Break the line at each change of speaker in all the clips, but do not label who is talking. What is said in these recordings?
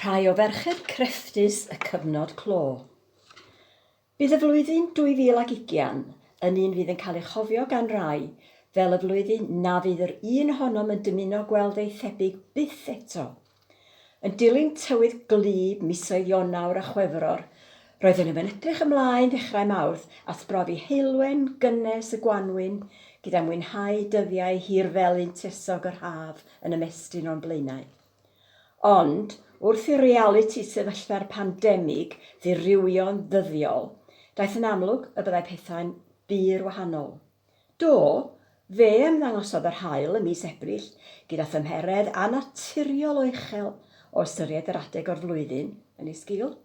Rhai o ferched crefftus y cyfnod clo. Bydd y flwyddyn 2020 yn un fydd yn cael ei chofio gan rai fel y flwyddyn na fydd yr un ohonom yn dymuno gweld ei thebyg byth eto. Yn dilyn tywydd gwlyb misoedd Ionawr a Chwefror, roeddwn yn edrych ymlaen ddechrau Mawrth at brofi heulwen gynnes y gwanwyn gyda mwynhau dyddiau hirfelyn tesog yr haf yn ymestyn o'n blaenau. Ond, wrth i realiti sefyllfa'r pandemig ddirywio'n ddyddiol, daeth yn amlwg y byddai pethau'n bur wahanol. Do, fe ymddangosodd yr haul ym mis Ebrill gyda thymheredd annaturiol o uchel o ystyried yr adeg o'r flwyddyn yn ei sgil.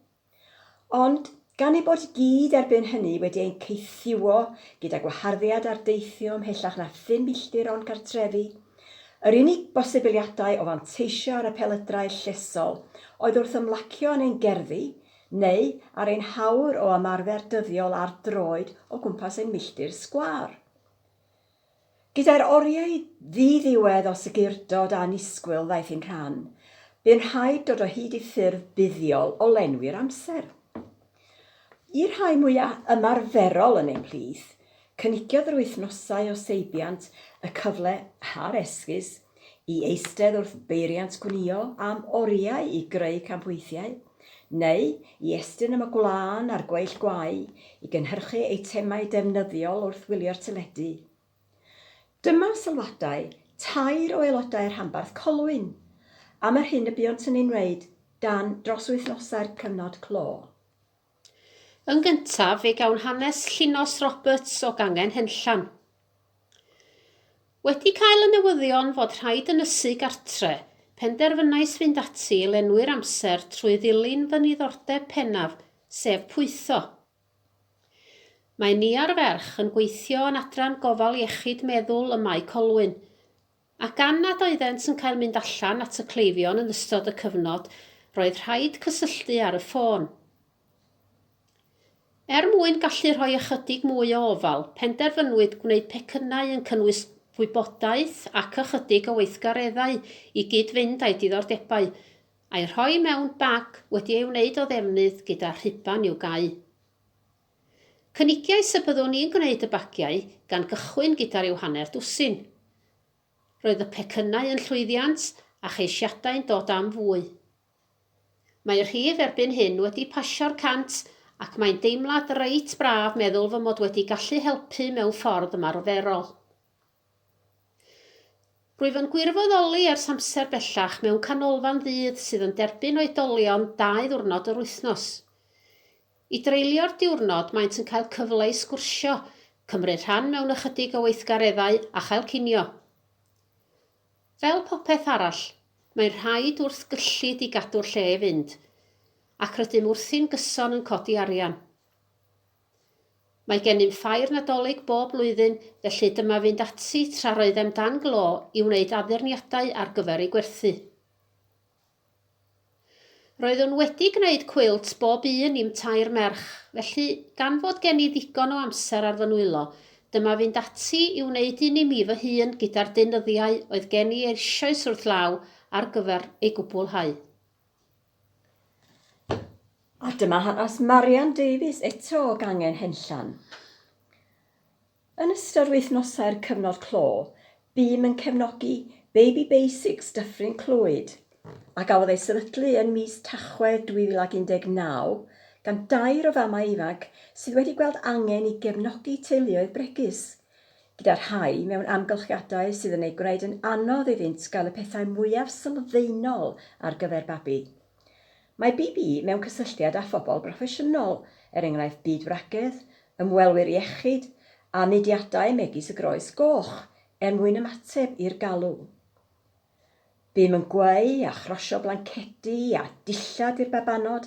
Ond, gan eu bod i gyd erbyn hynny wedi ein caethiwo gyda gwaharddiad ar deithio ymhellach na phum milltir o'n cartrefi, yr unig bosibiliadau o fanteisio ar y pelydrau llesol oedd wrth ymlacio yn ein gerddi neu ar ein hawr o ymarfer dyddiol ar droed o gwmpas ein milltir sgwâr. Gyda'r oriau ddi-ddiwedd o segurdod a annisgwyl ddaeth i'n rhan, bu'n rhaid dod o hyd i ffyrdd buddiol o lenwi'r amser. I'r rhai mwya' ymarferol yn ein plith, cynigiodd yr wythnosau o seibiant y cyfle a'r esgus i eistedd wrth beiriant gwnïo am oriau i greu campweithiau, neu i estyn am y gwlân a'r gweill gwae i gynhyrchu eitemau defnyddiol wrth wylio'r teledu. Dyma sylwadau tair o aelodau rhanbarth Colwyn am yr hyn y buont yn ei wneud dan dros wythnosau'r cyfnod clo.
Yn gyntaf, fe gawn hanes Llinos Roberts o gangen Henllan. Wedi cael y newyddion fod rhaid ynysu gartre, penderfynais fynd ati i lenwi'r amser trwy ddilyn fy niddordeb pennaf, sef pwytho. Mae Nia'r ferch yn gweithio yn adran gofal iechyd meddwl ym Mae Colwyn, a gan nad oeddent yn cael mynd allan at y cleifion yn ystod y cyfnod, roedd rhaid cysylltu ar y ffôn. Er mwyn gallu rhoi ychydig mwy o ofal, penderfynwyd gwneud pecynnau yn cynnwys gwybodaeth ac ychydig o weithgareddau i gyd-fynd â'i diddordebau, A'i rhoi mewn bag wedi ei wneud o ddefnydd gyda rhuban i'w gau. Cynigiais y byddwn i'n gwneud y bagiau gan gychwyn gyda rhyw hanner dwsin. Roedd y pecynnau yn llwyddiant a cheisiadau'n dod am fwy. Mae'r rhif erbyn hyn wedi pasio'r 100 ac mae'n deimlad reit braf meddwl fy mod wedi gallu helpu mewn ffordd ymarferol. Rwyf yn gwirfoddoli ers amser bellach mewn canolfan ddydd sydd yn derbyn oedolion dau ddiwrnod yr wythnos. I dreulio'r diwrnod maent yn cael cyfle i sgwrsio, cymryd rhan mewn ychydig o weithgareddau a chael cinio. Fel popeth arall, mae'n rhaid wrth gyllid i gadw'r lle i fynd, ac rydym wrthi'n gyson yn codi arian. Mae gennym ffair Nadolig bob blwyddyn, felly dyma fynd ati tra roeddem dan glo i wneud addurniadau ar gyfer eu gwerthu. Roeddwn wedi gwneud cwilt bob un i'm tair merch, felly gan fod gen i ddigon o amser ar fy nwylo, dyma fynd ati i wneud un i mi fy hun gyda'r deunyddiau oedd gen i eisoes wrth law ar gyfer ei gwblhau.
A dyma hanes Marian Davies eto o gangen Henllan. Yn ystod wythnosau'r cyfnod clo, bûm yn cefnogi Baby Basics Dyffryn Clwyd, a gafodd ei sefydlu yn mis Tachwedd 2019 gan dair o famau ifanc sydd wedi gweld angen i gefnogi teuluoedd bregus, gyda rhai mewn amgylchiadau sydd yn ei gwneud yn anodd iddynt gael y pethau mwyaf sylfaenol ar gyfer babi. Mae BB mewn cysylltiad â phobl broffesiynol, er enghraifft byd-wragedd, ymwelwyr iechyd, a mudiadau megis y Groes Goch, er mwyn ymateb i'r galw. Bûm yn gweu a chrosio blancedi a dillad i'r babanod,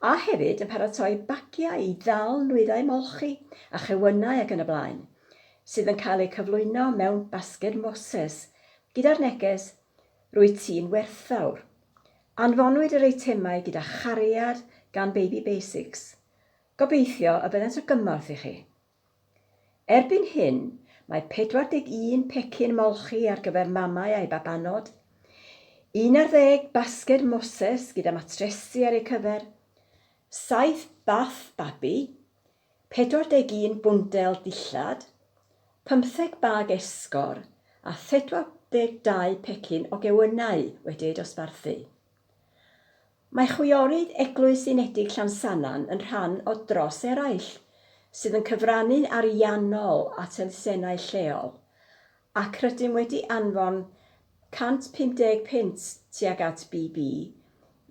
a hefyd yn paratoi bagiau i ddal nwyddau molchi a chewynnau ac yn y blaen, sydd yn cael eu cyflwyno mewn basged Moses, gyda'r neges, Rwyt ti'n werthfawr. Anfonwyd yr eitemau gyda chariad gan Baby Basics. Gobeithio y byddant o gymorth i chi. Erbyn hyn, mae 41 pecyn molchi ar gyfer mamau a'u babanod. 11 basged Moses gyda matresi ar eu cyfer, saith bath babi, 41 bwndel dillad, pymtheg bag esgor a 42 pecyn o gewynnau wedi eu dosbarthu. Mae Chwiorydd Eglwys Unedig Llansannan yn rhan o Dros Eraill, sydd yn cyfrannu'n ariannol at elusennau lleol, ac rydym wedi anfon 150 punt tuag at BB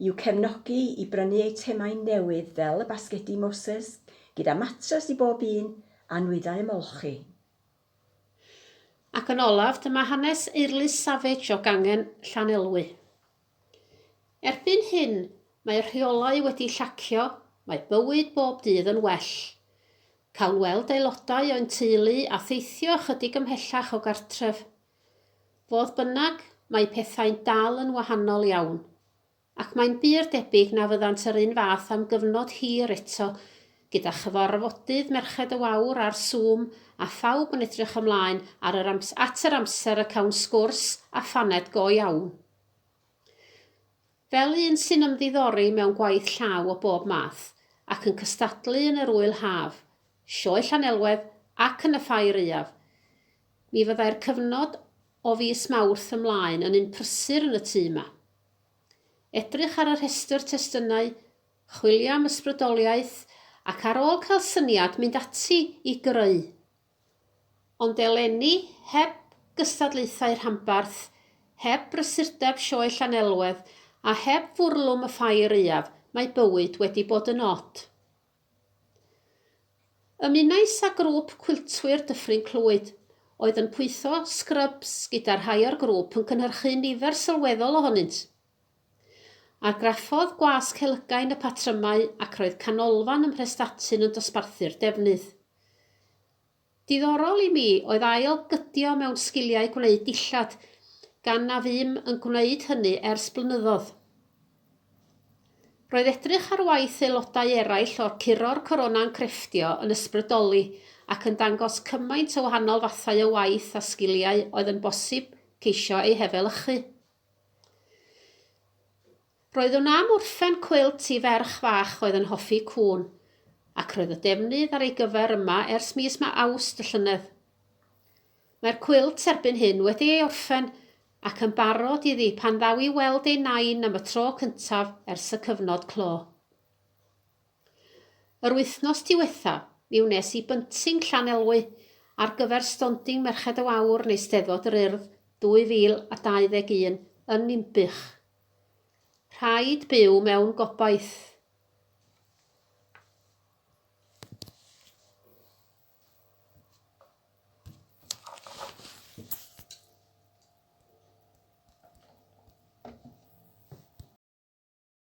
i'w cefnogi i brynu eitemau newydd fel y basgedi Moses gyda matres i bob un a nwyddau ymolchi.
Ac yn olaf, dyma hanes Eirlys Savage o gangen Llanelwy. Erbyn hyn, mae'r rheolau wedi llacio, mae bywyd bob dydd yn well. Cawn weld aelodau o'n teulu a theithio ychydig ymhellach o gartref. Fodd bynnag, mae pethau'n dal yn wahanol iawn. Ac mae'n bur debyg na fyddant yr un fath am gyfnod hir eto, gyda chyfarfodydd Merched y Wawr ar Zoom a phawb yn edrych ymlaen ar yr at yr amser y cawn sgwrs a phaned go iawn. Fel un sy'n ymddiddori mewn gwaith llaw o bob math, ac yn cystadlu yn yr Ŵyl Haf, Sioe Llanelwedd ac yn y Ffair Aeaf, mi fyddai'r cyfnod o fis Mawrth ymlaen yn un prysur yn y tŷ 'ma. Edrych ar y rhestr testunau, chwilio am ysbrydoliaeth, ac ar ôl cael syniad mynd ati i greu. Ond eleni, heb gystadlaethau rhanbarth, heb brysurdeb Sioe Llanelwedd a heb fwrlwm y Ffair Aeaf, mae bywyd wedi bod yn od. Ymunais â grŵp cwiltwyr Dyffryn Clwyd, oedd yn pwytho sgrybs gyda rhai o'r grŵp yn cynhyrchu nifer sylweddol ohonynt. Argraffodd Gwasg Helygain y patrymau ac roedd canolfan ym Mhrestatyn yn dosbarthu'r defnydd. Diddorol i mi oedd ail gydio mewn sgiliau gwneud dillad, gan na fum yn gwneud hynny ers blynyddodd. Roedd edrych ar waith aelodau eraill o'r Curo'r Corona'n Crefftio yn ysbrydoli ac yn dangos cymaint o wahanol fathau o waith a sgiliau oedd yn bosib ceisio eu hefelychu. Roeddwn am orffen cwilt i ferch fach oedd yn hoffi cŵn, ac roedd y defnydd ar ei gyfer yma ers mis Awst y llynedd. Mae'r cwilt erbyn hyn wedi ei orffen ac yn barod iddi pan ddaw i weld ei nain am y tro cyntaf ers y cyfnod clo. Yr wythnos diwethaf, mi wnes i bynting Llanelwy ar gyfer stondin Merched y Wawr yn Eisteddfod yr Urdd 2021 yn Ninbych. Rhaid byw mewn gobaith.